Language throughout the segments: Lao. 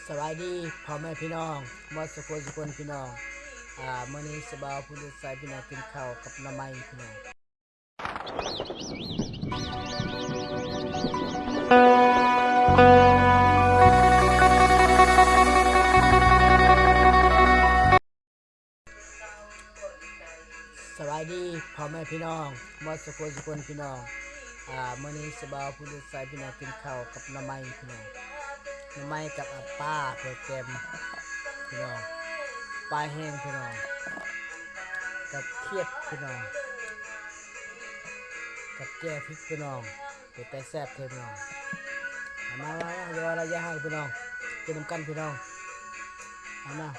ສະບາຍດີພໍ່ແມ່ພີ່ນ້ອງໝົດສູ່ຄົນສູ່ຄົນພີ່ນ້ອງ. ອາ ມື້ນີ້ສະບ່າວພູນໄຊພີ່ນ້ອງກິນເຂົ້າກັບໜໍ່ໄມ້ພີ່ນ້ອງ. ສະບາຍດີພໍ່ແມ່ພີ່ນ້ອງໝົດສູ່ຄົນສູ່ຄົນພີ່ນ້ອງ. ອາ ມື້ນີ້ສະບ່າວພູນໄຊພີ່ນ້ອງກິນເຂົ້າກັບໜໍ່ໄມ້ພີ່ນ້ອງ. ໜໍ່ໄມ້ກັບ ອາ ປາເພື່ອແກມພີ່ນ້ອງ, ປາແຫ້ງພີ່ນ້ອງ, ກັບຂຽດພີ່ນ້ອງ, ກັບແຈ່ວພິກພີ່ນ້ອງ. ເປັນຕາແຊບເດ້ພີ່ນ້ອງ. ເອົາມາ ມາ ມາ ຢ່າວ່າລະຢ່າຫ່າງພີ່ນ້ອງ, ກິນນຳກັນພີ່ນ້ອງ. ເອົາມາ.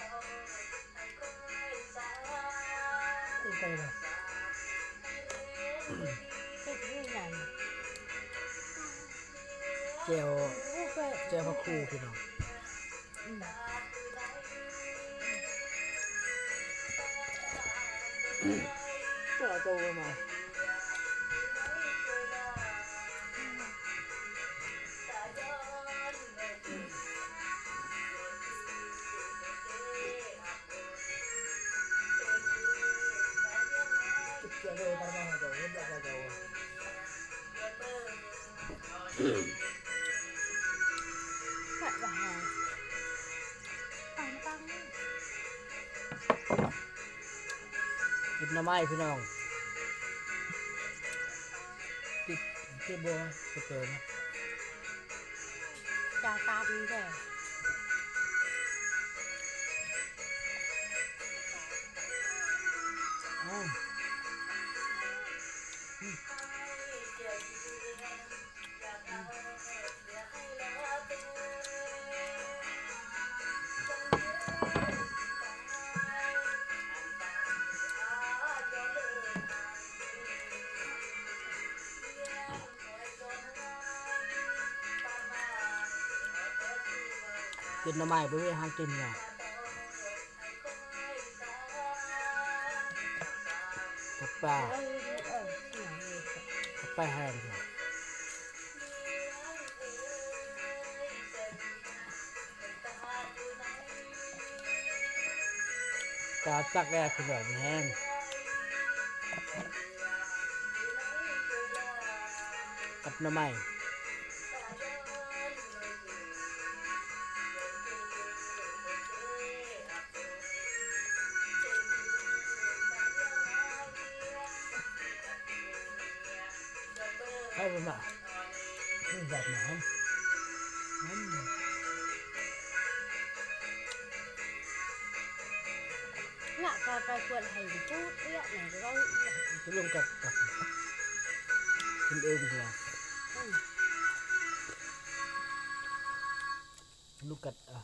ແຈ່ວ ແຈ່ວຜັກຄູພີ່ນ້ອງ. ກິນໜໍ່ໄມ້ພີ່ນ້ອງ. ຕິດ ຕິດບໍ່ ກະເຕີນະ. ຈາຕາມເດີ. ກິນໜໍ່ໄມ້ບໍ່ມີຫາກິນເນາະ. ກັບປາ ກັບປາແຫ້ງ. ຕາຕັກແດ່ຄືແບບແຫ້ງ ກັບໜໍ່ໄມ້. ໃຫ້ເພິ່ນວ່າ ຄືແບບໜັງ ອືມ ນະ ກະໄປກວດໃຫ້ປູດເອື້ອນະ ເວົ້າອີ່ຫຍັງ ຈະລົງກັບ ກັບ ກິນເອີງເທື່ອ ອືມ ລູກກັດ ອາ.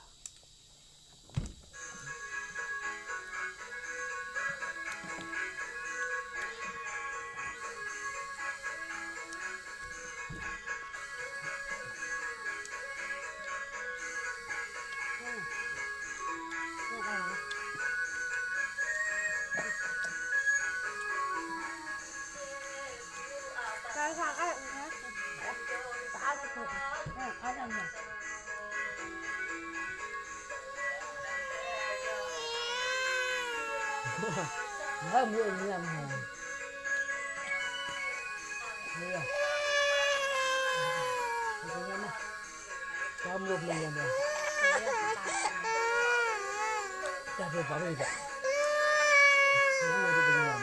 Tadi balik dah. Ini ada dengan.